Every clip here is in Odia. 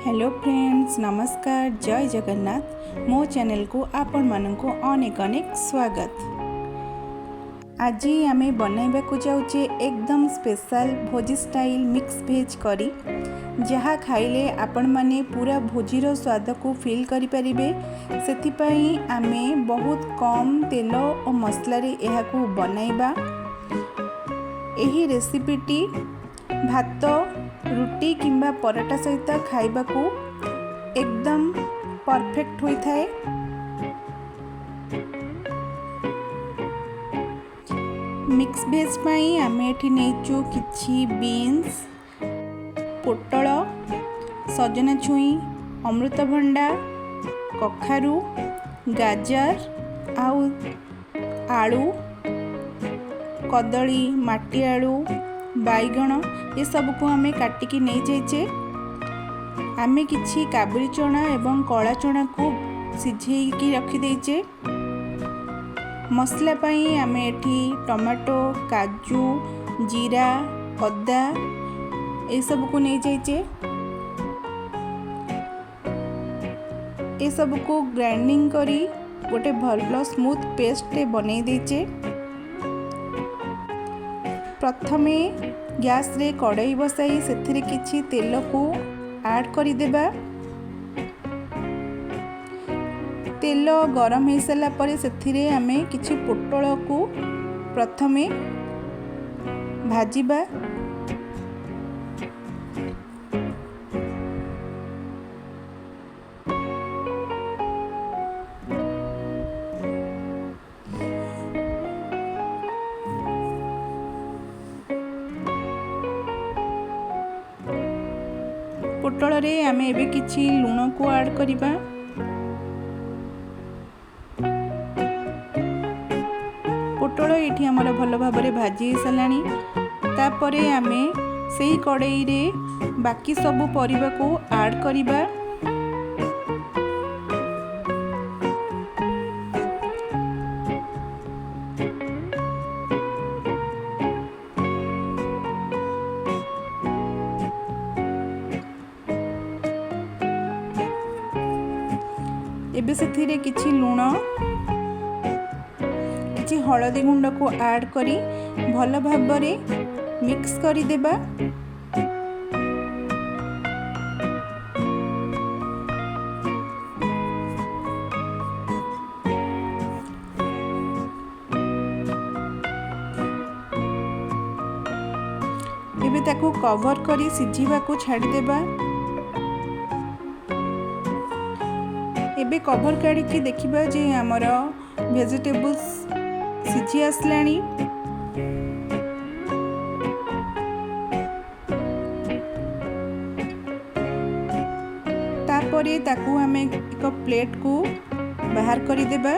ହ୍ୟାଲୋ ଫ୍ରେଣ୍ଡସ୍, ନମସ୍କାର, ଜୟ ଜଗନ୍ନାଥ। ମୋ ଚ୍ୟାନେଲକୁ ଆପଣମାନଙ୍କୁ ଅନେକ ଅନେକ ସ୍ୱାଗତ। ଆଜି ଆମେ ବନାଇବାକୁ ଯାଉଛେ ଏକଦମ ସ୍ପେଶାଲ ଭୋଜି ଷ୍ଟାଇଲ୍ ମିକ୍ସ ଭେଜ୍ କରି, ଯାହା ଖାଇଲେ ଆପଣମାନେ ପୁରା ଭୋଜିର ସ୍ୱାଦକୁ ଫିଲ୍ କରିପାରିବେ। ସେଥିପାଇଁ ଆମେ ବହୁତ କମ୍ ତେଲ ଓ ମସଲାରେ ଏହାକୁ ବନାଇବା। ଏହି ରେସିପିଟି ଭାତ, ରୁଟି କିମ୍ବା ପରଟା ସହିତ ଖାଇବାକୁ ଏକଦମ ପରଫେକ୍ଟ ହୋଇଥାଏ। ମିକ୍ସ ଭେଜ୍ ପାଇଁ ଆମେ ଏଠି ନେଇଛୁ କିଛି ବିନ୍ସ, ପୋଟଳ, ସଜନା ଛୁଇଁ, ଅମୃତଭଣ୍ଡା, କଖାରୁ, ଗାଜର ଆଉ ଆଳୁ, କଦଳୀ, ମାଟି ଆଳୁ, ବାଇଗଣ, ଏସବୁକୁ ଆମେ କାଟିକି ନେଇଯାଇଛେ। ଆମେ କିଛି କାବୁଲି ଚଣା ଏବଂ କଳା ଚଣାକୁ ସିଝେଇକି ରଖିଦେଇଛେ। ମସଲା ପାଇଁ ଆମେ ଏଠି ଟମାଟୋ, କାଜୁ, ଜିରା, ଅଦା ଏସବୁକୁ ନେଇଯାଇଛେ। ଏସବୁକୁ ଗ୍ରାଇଣ୍ଡିଙ୍ଗ କରି ଗୋଟେ ଭଲ ସ୍ମୁଥ୍ ପେଷ୍ଟଟେ ବନେଇ ଦେଇଛେ। ପ୍ରଥମେ ଗ୍ୟାସରେ କଡ଼େଇ ବସାଇ ସେଥିରେ କିଛି ତେଲକୁ ଆଡ଼୍ କରିଦେବା। ତେଲ ଗରମ ହୋଇସାରିଲା ପରେ ସେଥିରେ ଆମେ କିଛି ପୋଟଳକୁ ପ୍ରଥମେ ଭାଜିବା। ପୋଟଳରେ ଆମେ ଏବେ କିଛି ଲୁଣକୁ ଆଡ଼୍ କରିବା। ପୋଟଳ ଏଇଠି ଆମର ଭଲ ଭାବରେ ଭାଜି ହେଇସାରିଲାଣି। ତାପରେ ଆମେ ସେଇ କଡ଼େଇରେ ବାକି ସବୁ ପରିବାକୁ ଆଡ଼୍ କରିବା। ଏବେ ସେଥିରେ କିଛି ଲୁଣ, କିଛି ହଳଦୀ ଗୁଣ୍ଡକୁ ଆଡ଼୍ କରି ଭଲ ଭାବରେ ମିକ୍ସ କରିଦେବା। ଏବେ ତାକୁ କଭର୍ କରି ସିଝିବାକୁ ଛାଡ଼ିଦେବା। ଏବେ କଭର୍ କାଢ଼ିକି ଦେଖିବା ଯେ ଆମର ଭେଜିଟେବୁଲ୍ସ ସିଝି ଆସିଲାଣି। ତାପରେ ତାକୁ ଆମେ ଏକ ପ୍ଲେଟ୍କୁ ବାହାର କରିଦେବା।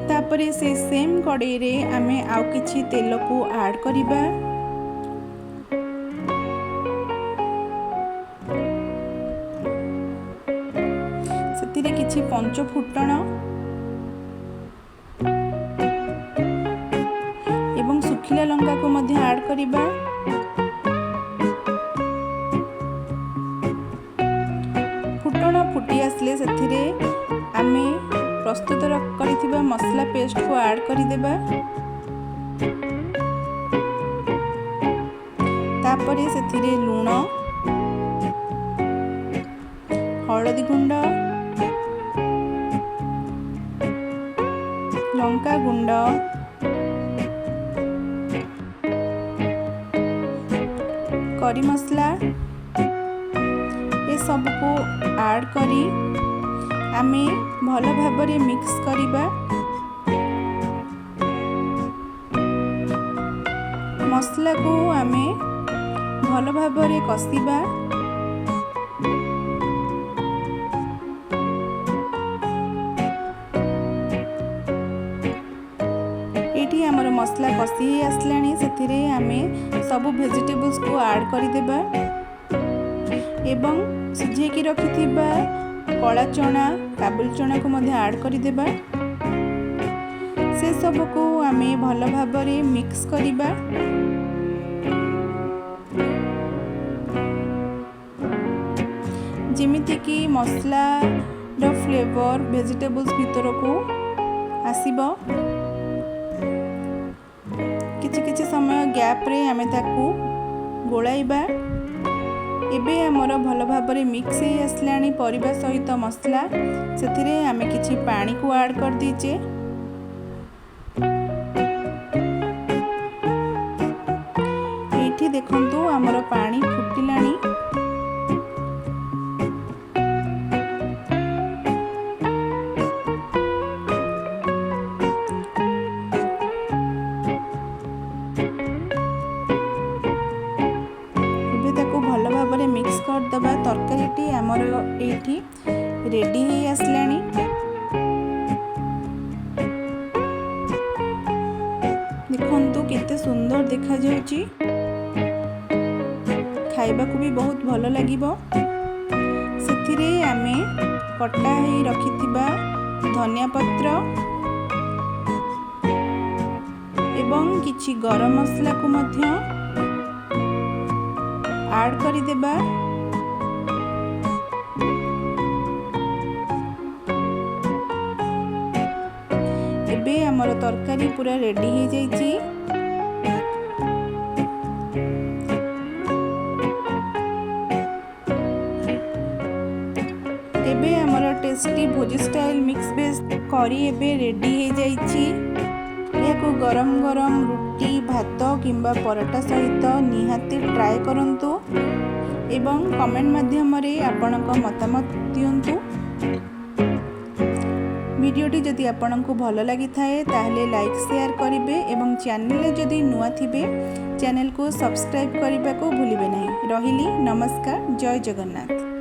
ତାପରେ ସେ ସେମ୍ କଡ଼େଇରେ ଆମେ ଆଉ କିଛି ତେଲକୁ ଆଡ଼୍ କରିବା। ସେଥିରେ କିଛି ପଞ୍ଚ ଫୁଟଣ ଏବଂ ଶୁଖିଲା ଲଙ୍କାକୁ ମଧ୍ୟ ଆଡ଼୍ କରିବା। ଫୁଟଣ ଫୁଟି ଆସିଲେ ସେଥିରେ ଆମେ ପ୍ରସ୍ତୁତ କରିଥିବା ମସଲା ପେଷ୍ଟକୁ ଆଡ଼୍ କରିଦେବା। ତାପରେ ସେଥିରେ ଲୁଣ, ହଳଦୀ ଗୁଣ୍ଡ, ଲଙ୍କା ଗୁଣ୍ଡ, କରି ମସଲା ଏସବୁକୁ ଆଡ଼୍ କରି ଆମେ ଭଲ ଭାବରେ ମିକ୍ସ କରିବା। ମସଲାକୁ ଆମେ ଭଲ ଭାବରେ କଷିବା। ଏଇଠି ଆମର ମସଲା କଷି ହେଇ ଆସିଲାଣି। ସେଥିରେ ଆମେ ସବୁ ଭେଜିଟେବୁଲ୍ସକୁ ଆଡ଼୍ କରିଦେବା ଏବଂ ସିଝେଇକି ରଖିଥିବା କଳା ଚଣା, କାବୁଲ ଚଣାକୁ ମଧ୍ୟ ଆଡ଼୍ କରିଦେବା। ସେସବୁକୁ ଆମେ ଭଲ ଭାବରେ ମିକ୍ସ କରିବା। ଯେମିତିକି ମସଲାର ଫ୍ଲେଭର ଭେଜିଟେବୁଲ୍ସ ଭିତରକୁ ଆସିବ। କିଛି କିଛି ସମୟ ଗ୍ୟାପ୍ରେ ଆମେ ତାକୁ ଗୋଳାଇବା। ଏବେ ଆମର ଭଲ ଭାବରେ ମିକ୍ସ ହେଇ ଆସିଲାଣି ପରିବା ସହିତ ମସଲା। ସେଥିରେ ଆମେ କିଛି ପାଣିକୁ ଆଡ଼୍ କରିଦେଇଛେ। ଏଇଠି ଦେଖନ୍ତୁ, ଆମର ପାଣି ଫୁଟିଲାଣି। ଏବେ ତାକୁ ଭଲ ଭାବରେ ମିକ୍ସ କରିଦେବା। ତରକାରୀଟି ଆମର ଏଇଠି ରେଡ଼ି ହେଇ ଆସିଲାଣି। ଦେଖନ୍ତୁ, କେତେ ସୁନ୍ଦର ଦେଖାଯାଉଛି। ଖାଇବାକୁ ବି ବହୁତ ଭଲ ଲାଗିବ। ସେଥିରେ ଆମେ କଟା ହେଇ ରଖିଥିବା ଧନିଆ ପତ୍ର ଏବଂ କିଛି ଗରମ ମସଲାକୁ ମଧ୍ୟ ଆଡ଼୍ କରିଦେବା। ଏବେ ଆମର ତରକାରୀ ପୁରା ରେଡ଼ି ହେଇଯାଇଛି। ଏବେ ଆମର ଟେଷ୍ଟି ଭୋଜି ଷ୍ଟାଇଲ୍ ମିକ୍ସ ଭେଜ୍ କରି ଏବେ ରେଡ଼ି ହେଇଯାଇଛି। ଏହାକୁ ଗରମ ଗରମ ରୁଟି, ଭାତ କିମ୍ବା ପରଟା ସହିତ ନିହାତି ଟ୍ରାଏ କରନ୍ତୁ ଏବଂ କମେଣ୍ଟ ମାଧ୍ୟମରେ ଆପଣଙ୍କ ମତାମତ ଦିଅନ୍ତୁ। ଭିଡ଼ିଓଟି ଯଦି ଆପଣଙ୍କୁ ଭଲ ଲାଗିଥାଏ, ତାହେଲେ ଲାଇକ୍, ସେୟାର କରିବେ ଏବଂ ଚ୍ୟାନେଲରେ ଯଦି ନୂଆ ଥିବେ, ଚ୍ୟାନେଲକୁ ସବସ୍କ୍ରାଇବ୍ କରିବାକୁ ଭୁଲିବେ ନାହିଁ। ରହିଲି, ନମସ୍କାର, ଜୟ ଜଗନ୍ନାଥ।